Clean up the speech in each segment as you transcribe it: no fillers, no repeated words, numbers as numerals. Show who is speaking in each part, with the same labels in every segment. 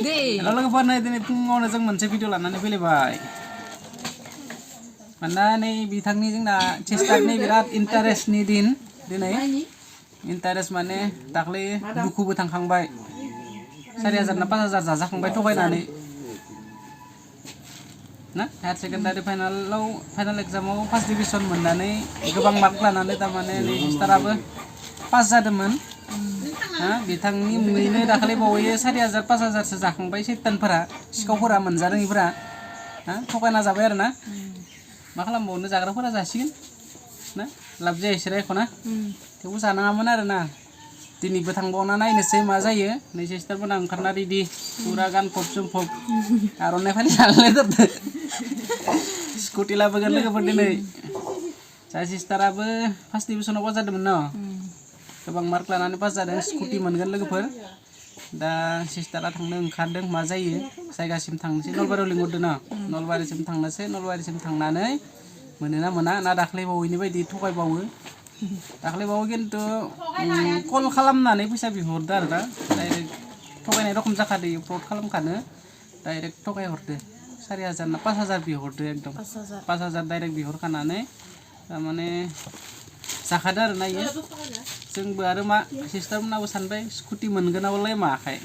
Speaker 1: Kalau logoफोर नै दिनै फुङावनो जों मोनसे भिडिअ लानानै फैलायबाय मानोना नै बिथांनि जोंना सिस्टारनि बिराद इन्टारेस्टनि दिन दिनै इन्टारेस्ट माने दाख्लै दुखुबो थांखांबाय 4000 ना 5000 जाजाखांबाय थगायनानै ना हायार सेकेन्डारि फाइनाल एग्जामाव फार्स्ट डिभिजन मोननानै गोबां मार्क लानानै तारमाने नै सिस्टाराबो पास जादोंमोन बिथांनि मुङैनो दाखालि बावै 4000 5000 सो जाखांबाय सैतानफोरा सिखावफोरा मोनजादोंफोरा थगायना जाबाय आरो ना मा खालामबावनो जाग्राफोरा जासिगोन ना लाब जाया इसोर एख' ना थेवबो जानाङामोन आरो ना दिनैबो थांबावना नायनोसै मा जायो नै सिस्टारफोरा ओंखारना रेडि पुरा गानफब जोमफब आर'नाइ फालि लानानै दोनदो स्कुटि लाबोगोन लोगोफोर दिनै जा सिस्टाराबो फार्स्ट डिभिजनाव पास जादोंमोन न गोबां मार्क लानानै पास जादों स्कुटि मोनगोन लोगोफोर दा सिस्टारा थांनो ओंखारदों मा जायो जायगासिम थांनोसै नलबारियाव लिंहरदों न नलबारिसिम थांनोसै नलबारिसिम थांनानै मोनोना मोना ना दाख्लै बावैनि बायदि थगायबावो दाख्लै बावै खिन्थु कल खालामनानै फैसा बिहरदो आरो दा डाइरेक्ट थगायनाय रखम जाखादो फ्रड खालामखानो डाइरेक्ट थगायहरदो 4000 ना 5000 बिहरदो एकदम 5000 डाइरेक्ट बिहरखानानै तारमाने जाखादो आरो ना इयो जोंबो आरो मा सिस्टारमोनाबो सानबाय स्कुटि मोनगोनाबालाय माखाय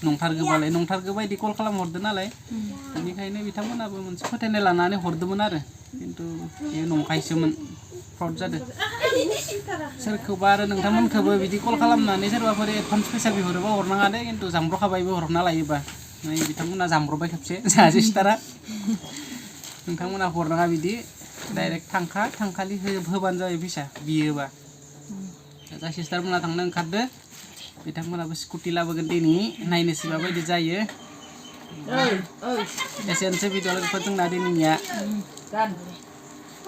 Speaker 1: नंथारगौ बायदि कल खालामहरदो नालाय बेनिखायनो बिथांमोनाबो मोनसे फोथायनाय लानानै हरदोंमोन आरो खिन्थु बेयो नंखायसोमोन फ्रड जादों सोरखौबा आरो नोंथांमोनखौबो बिदि कल खालामनानै सोरबाफोर एडभान्स फैसा बिहरोबा हरनाङा दे खिन्थु जामब्रखाबायबो हरना लायोबा नै बिथांमोना जामब्रबाय खेबसे जोंहा सिस्टारा नोंथांमोना हरनाङा बिदि डाइरेक्ट थांखालि होबानो जाबाय फैसा बियोबा दा सिस्टारमोना थांनो ओंखारदो बिथांमोनाबो स्कुटि लाबोगोन दिनै नायनोसै माबायदि जायो एसेनोसै भिडिअ लोगोफोर जोंना दिनैनिया